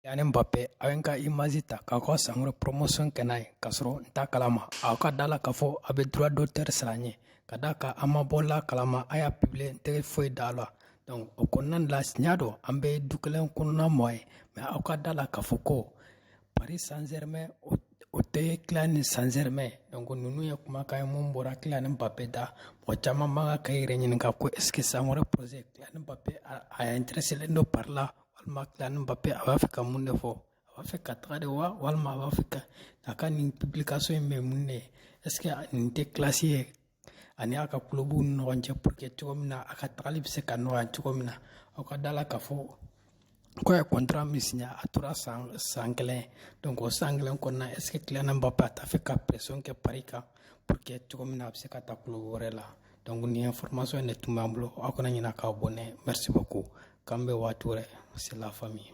Kylian Mbappé, aw ye n ka image ta k'aw ka sankɔrɔ promotion kɛ n'a ye k'a sɔrɔ n t'a kalama. Aw ka da la k'a fɔ a bɛ droit d'auteur sara n ye, ka d'a kan an ma bɔ la kalama, a y'a publier, n tɛ foyi da la. Donc o kɔnɔna la, n y'a dɔn an bɛ du kelen kɔnɔna mɔgɔ ye, mais aw ka da la k'a fɔ ko Paris Saint-Germain, o tɛ Kylian Saint-Germain. Donc ninnu ye kumakan ye mun bɔra Kylian Mbappé da. Mɔgɔ caman man kan ka yɛrɛ ɲininka ko est ce que san wɛrɛ projet, Kylian Mbappé a intéressé don Paris la, walima Kylian Mbappé a b'a fɛ ka mun de fɔ? A b'a fɛ ka taga de wa, walima a b'a fɛ ka a ka nin publication in bɛ mun de ye? Est ce que nin tɛ clash ye ani a ka clubw ni ɲɔgɔn cɛ, pour que cogo min na a ka tagali bɛ se ka nɔgɔya cogo min na? Aw ka da la k'a fɔ ko ye contrat min signé, a tora san 1. Donc o san 1 kɔnɔna, est ce que Kylian Mbappé a t'a fɛ ka pression kɛ Paris kan pour que cogo min na a bɛ se ka taa club wɛrɛ la? Donc nin information de tun b'an bolo. Aw kana ɲinɛ k'aw abonner. Merci beaucoup, k'an bɛ waati wɛrɛ. C'est la famille.